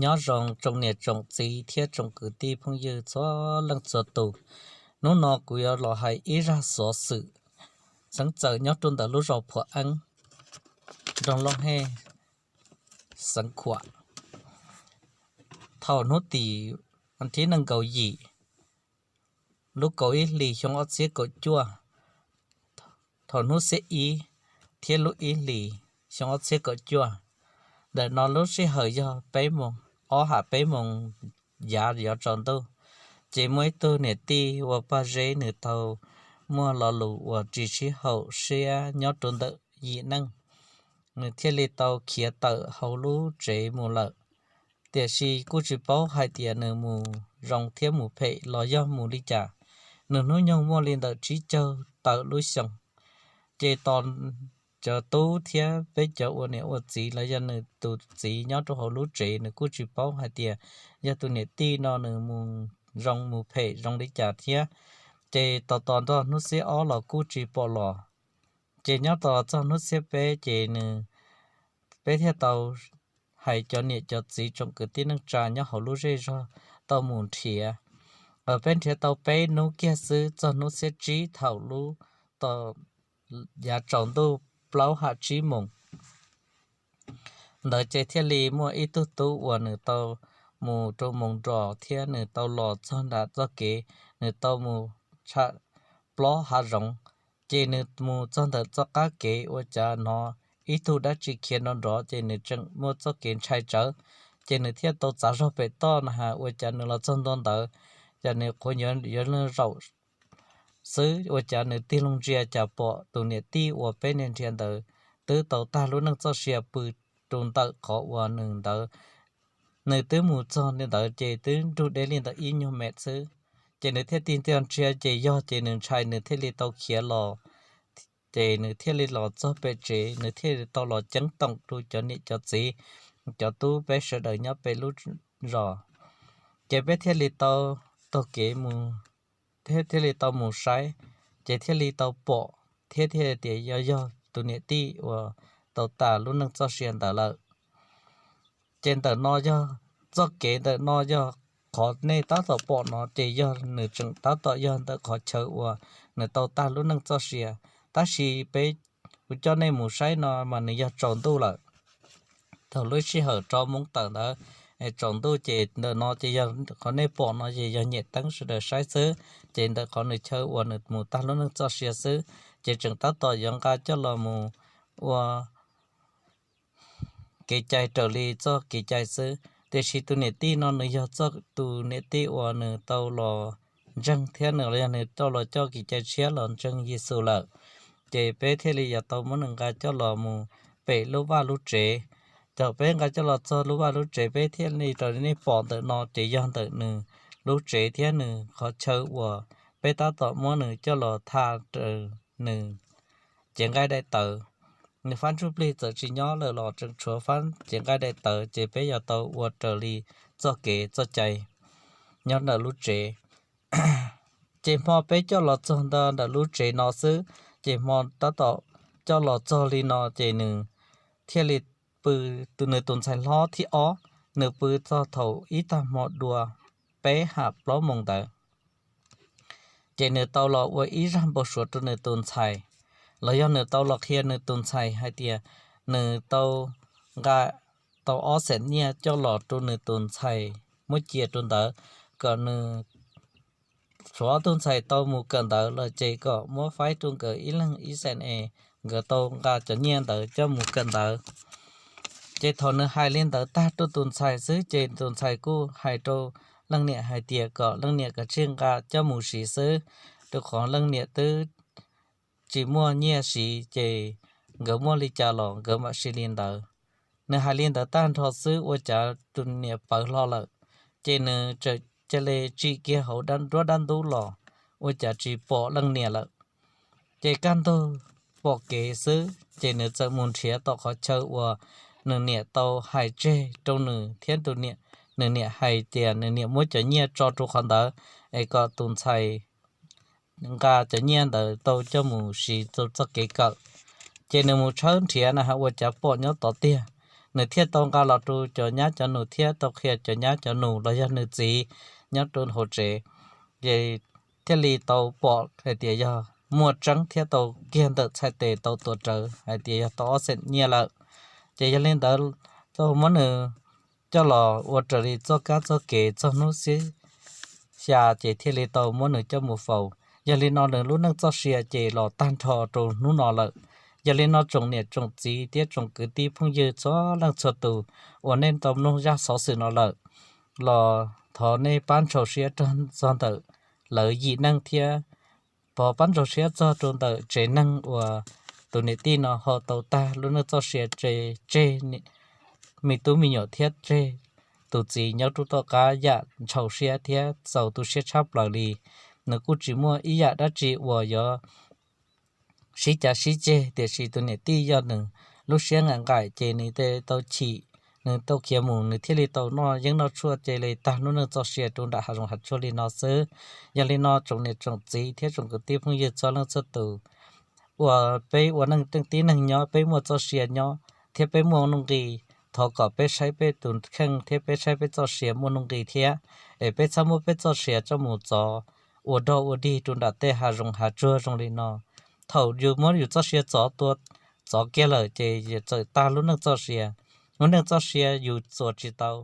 Nyob zoo tsoom niam tsoom txiv thiab tsoom kwv tij phooj ywg txhua leej txhua tus. Hnub no kuv yuav los hais ib zaj xov xwm xeev txawm nyob rau ntawm lub zos Phuam Eeb, nroog Looj Hej, xeev Khuam. Thaum hnub tim thib nees nkaum yim lub kaum ib hlis xyoo ob txhiab kaum cuaj, thaum hnub xiab ib thiab lub ib hlis xyoo ob txhiab kaum cuaj, ntawm no lub sij hawm yog peb moos, ob ham peb moos yav yuav tsaus ntuj, ces muaj ib tug niam tij ua Paj Zeb, nws tau muaj lo lus uas tsis sib haum siab nyob rau ntawm yim neej, nws thiaj li tau khiav tawm hauv lub tsev mus lawm. Tiam sis kuj tsis paub hais tias nws mus zoo thiab mus phem los yog mus li cas. Nws hnub nyoog muaj li ntawm tsib caug tawm lub xyoos, ces tos cov tub thiab peb cov ua niam ua txiv los yog nws tus txiv nyob rau hauv lub tsev, nws kuj tsis paub hais tias yog tus niam tij no nws mus zoo mus phem zoo li cas thiab. Ces tos tos nrog hnub xiab ob los kuj tsis pom los. Ces nyob tos txog hnub xiab peb ces nws, peb thiaj tau hais cov niam cov txiv tsoom kwv tij neej tsa nyob hauv lub zej zog tau mus nrhiav. Peb nrhiav tau peb hnub kiag xwb, txog hnub xiab tsib thaum lub, tau yav tsaus ntuj plaub ham tsib moos ntawd ces thiaj li muaj ib tug tub uas nws tau mus rau moos nros thiab nws tau los txog nram txoj kev, nws tau mus tsham plob hav zoov. Ces nws mus txog ntawm txoj qab kev ua cas hnov ib tug dab tsi khiav nrov nrov, ces nws tseem muaj txoj kev ntshai tsawv. Ces nws thiaj tau txav zog pem toj na has ua cas nws los txog ntua ntawd, cas nws qhuav yuav zaum xwb ua cas nws tig loo ntsia cas pom tus niam tij uas peb nrhiav ntawd twb tau tag lub neej txoj sia pw rau ntawm qhov uas nws ntawd, nws twb mus txog ntawd ces twb nrug deb li ntawm ib nyuag mev xwb. Ces nws thiaj tig ntsia ces yog ces nws ntshai nws thiaj li tau khiav los. Ces nws thiaj li los txog pem tsev, nws thiaj li tau los ceeb toom rau cov niam cov txiv, cov tub peb sawv daws nyob pem lub zos. Ces peb thiaj li tau taug kev mus, thiaj li tau mus saib, ces thiaj li tau pom thiab thiaj tias yog, yog tus niam tij uas tau tas lub neej txoj sia ntawd lawm. Ces ntawm no yog txoj kev, ntawm no yog qhov nej tab tom pom no ces yog nws tseem tab tom yog ntawm qhov chaw uas nws tau tag lub neej txoj sia. Tab sis peb, kuv coj nej mus saib no mas nws yog tsaus ntuj lawm. Thaum lub sij hawm rau moo tawm ntawd, tsaus ntuj ces ntawm no ces yog qhov nej pom no ces yog nyem teeb sawv daws saib xwb. Ces ntawm qhov nws chaw uas nws mus tag lub neej txoj sia xwb, ces tseem tab tom yuav nqa coj los mus ua kev cai raws li txoj kev cai xwb. Tiam sis tus niam tij no nws yog txoj, tus niam tij uas nws tau los ntseeg thiab nws los yog nws tau los coj kev cai tshiab los ntseeg Yexus lawm. Ces peb thiaj li yuav tau muab nws nqa coj los mus pem lub vaj lub tsev. Thaum peb nqa coj los txog lub vaj lub tsev, peb thiaj li raws li nej pom ntawm no ces yog ntawm nws lub tsev thiab nws qhov chaw uas peb tab tom muab nws coj los tha raws nws cev nqaij daim tawv. Nws fab ntsuj plig txawm tsis nyob lawm los tseem tshuav fab cev nqaij daim tawv, ces peb yuav tau ua raws li txoj kev txoj cai nyob ntawm lub tsev. Ces hmo peb coj los txog ntawm lub tsev no xwb, ces hmo tab tom coj los txog li no ces nws thiaj li pw, nws tus ntxhais hlob thib ob, nws pw txog thaum ib tag hmo dua peb ham plaub moos ntawd. Ces nws tau los ua ib zaj npau suav rau nws tus ntxhais, los yog nws tau los qhia nws tus ntxhais hais tias nws tau nqa tau ob xeem nyiaj coj los rau nws tus ntxhais muab cia rau ntawd, kom nws, tsuav ob tug ntxhais tau mus kawm ntawv los ces kom muab faib rau nkawd ib leeg ib xeem es nkawd tau nqa cov nyiaj ntawd coj mus kawm ntawv. Ces thaum nws hais li ntawd tag rau tus ntxhais xwb ces tus ntxhais kuj hais rau leej niam hais tias kom leej niam kav tsij nqa coj mus siv xwb, rau qhov leej niam twb tsis muaj nyiaj siv ces nkawd muaj li cas los nkawd mam siv li ntawd. Nws hais li ntawd tag nrho xwb ua cas tus niam pawv hlo lawm, ces nws txawm cia li tsim kiag hauv nruab dab ntub los, ua cas tsis pom leej niam lawm. Ces kaj ntug pom kev xwb ces nws txawm mus nrhiav tom qhov chaw uas nws niam tau hais tseg rau nws thiab nws niam hais tias nws niam muab cov nyiaj tso rau qhov ntawd es kom tus ntxhais nqa cov nyiaj ntawd tau coj mus siv txoj kev kawm. Ces nws mus tshawb nrhiav na has ua cas pom nyob tod tiag. nws thiaj tau nqa los rau cov nyab cov nus thiab tau qhia cov nyab cov nus los yog nws txiv nyob rau hauv tsev, ces thiaj li tau pom hais tias yog muaj tseeb thiab tau kiag ntawm txhais tes tau tuav rawv hais tias yog tau ob xeem nyiaj lawm. Ces yog li ntawd, tau muab nws coj los ua raws li txoj kab txoj kev txog hnub xiab xya, ces thiaj li tau muab nws coj mus faus. Yog li no nws lub neej txoj sia ces los tag nrho rau hnub no lawm. Yog li no tsoom niam tsoom txiv thiab tsoom kwv tij phooj ywg txhua leej txhua tus uas nej tau mloog zaj xov xwm no lawm, los thov nej pab ntsaus siab rau txog ntawm lawv yim neeg thiab pab ntsaus siab txog rau ntawm tsev neeg uas tus niam tij no ho tau tag lub neej txoj sia tseg, tseg me tub me nyuam thiab tseg tus txiv nyob rau tom qab yam ntshau siab thiab txaus tu siab tshaj plaws li. Nws kuj tsis muaj ib yam dab tsi uas yuav sib cav sib ceg, tiam sis tus niam tij yog nws lub siab nqaim nqaim ces nws thiaj tau chim, nws tau khiav mus, nws thiaj li tau noj yeeb noj tshuaj cia li tag lub neej txoj sia rau nram hav zoov hav tsuag li no xwb. Yog li no tsoom niam tsoom txiv thiab tsoom kwv tij phooj ywg txhua leej txhua tus, uas peb ua neej teej tib neeg nyob peb muaj txoj sia nyob thiab peb muaj nuj nqis, thov kom peb saib peb tus kheej thiab peb saib peb txoj sia muaj nuj nqis thiab, es peb txhob muab peb txoj sia coj mus txov ua dog ua dig rau nram tej hav zoov hav tsuag zoo li no. Thaum yus muab yus txoj sia txov tua, txov kiag lawm ces txawm tag lub neej txoj sia. Lub neej txoj sia yus txuas tsis tau,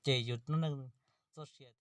ces yus lub neej txoj sia